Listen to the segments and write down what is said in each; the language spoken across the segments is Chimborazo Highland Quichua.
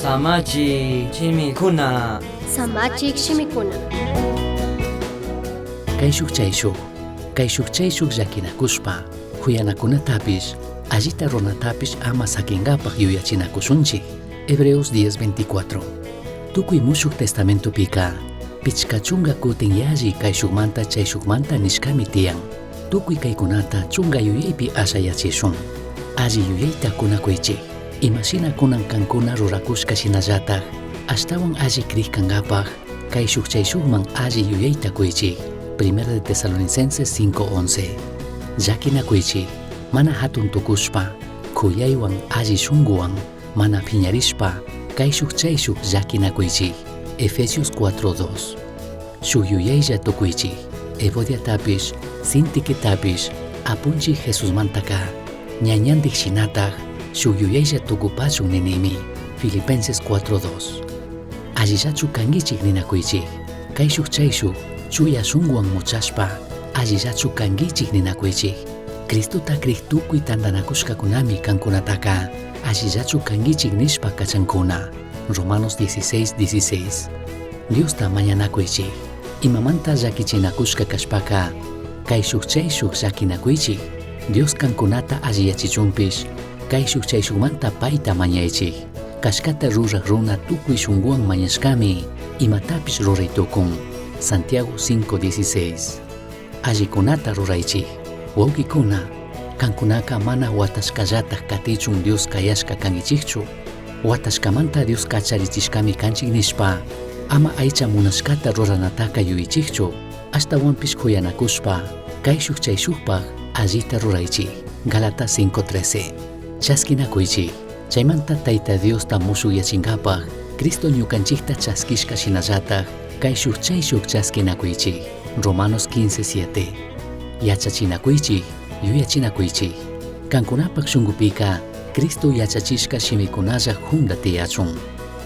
Samachik shimikuna. Samachik shimikuna. Caishuj chaishuj, caishuj chaishuj llaquinacushpa, juyanakunatapish, allita runatapish ama saquingapaj yuyachinacushunchij. Hebreos 10:24. Tukuy mushuj testamentopika, pichka chunga kutin yalli kaishujmanta chaishujmanta nishkami tiyan. Tukuy kaykunata chunga yuyaypi ashayachishun. Alli yuyayta kunakuychik. Imashina kunan kankuna rurakushka shinallataj, ashtawan alli krij kankapaj, kayshuj chayshujman alli yuyayta kuychik. Primera de Tesalonicenses 5:11. Llakinakuychik, mana hatun tukushpa, kuyaywan alli shunguwan, mana phiñarishpa, kayshuj chayshuj llakinakuychik. Efesios 4:2. Shuj yuyaylla tukuychik. Evodiatapish, Sintiquetapish, Apunchik Jesusmantaka, ñañandik shinataj, shuj yuyaylla tukupachun ninimi. Filipenses 4:2. Allillachu kankichik ninakuychik. Kayshuj chayshuj, chuya shunguwan muchashpa, allillachu kankichik ninakuychik. Cristota krij tukuy tantanakushkakunami kankunataka, allillachu kankichik nishpa kachankuna. Romanos 16:16. Diosta mañanakuychik. Imamanta llakichinakushka kashpaka, kayshuj chayshuj llakinakuychik. Dios kankunata alliyachichunpish, kayshuj chayshujmanta payta mañaychik. Kashkata ruraj runa tukuy shunguwan mañashkami, imatapish ruray tukun. Santiago 5:16. Allikunata ruraychik. Wawkikuna, kankunaka mana huatashkallataj katichun Dios kayashka kankichikchu. Huatashkamanta Dios kacharichishkami kanchik nishpa, ama aycha munashkata ruranataka yuyichikchu, ashtawanpish kuyanakushpa, kayshuj chayshujpaj allita ruraychik. Gálatas 5:13. Chaskinakuychik. Chaymanta Tayta Diosta mushukyachingapaj, Cristo ñukanchikta chaskishka shinallataj, kayshuj chayshuj chaskinakuychik. Romanos 15:7. Yachachinakuychik, yuyachinakuychik. Kankunapaj shungupika, Cristo yachachishka shimikunalla junda tiyachun.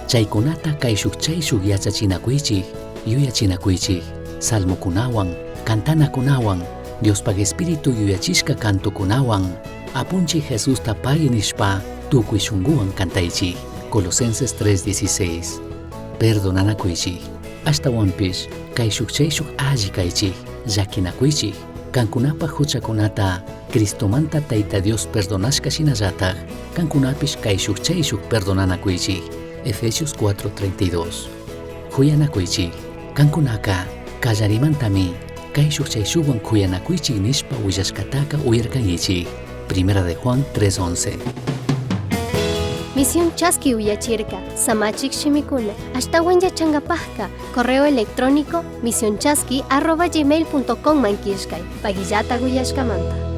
Chaykunata kayshuj chayshuj yachachinakuychik, yuyachinakuychik. Salmokunawan, cantanakunawan, Diospaj Espíritu yuyachishka cantokunawan, Apunchik Jesusta pagui nishpa, tukuy shunguwan cantaychik. Colosenses 3:16. Perdonanakuychik. Ashtawanpish, kayshuj chayshuj alli kaychik, llakinakuychik. Kankunapaj huchakunata, Cristomanta Tayta Dios perdonashka shinallataj, kankunapish kayshuj chayshuj perdonanakuychik. Efesios 4:32. Huyanakuychik. Kankunaka, kallarimantami, kayshuj chayshujwan huyanakuychik nishpa willashkataka uyarkankichik. Primera de Juan 3:11. Misión Chaski uyachirka, Samachik shimikuna, ashtawan yachangapajka, correo electrónico misionchaski@gmail.com man killkay, pagillata uyashkamanta.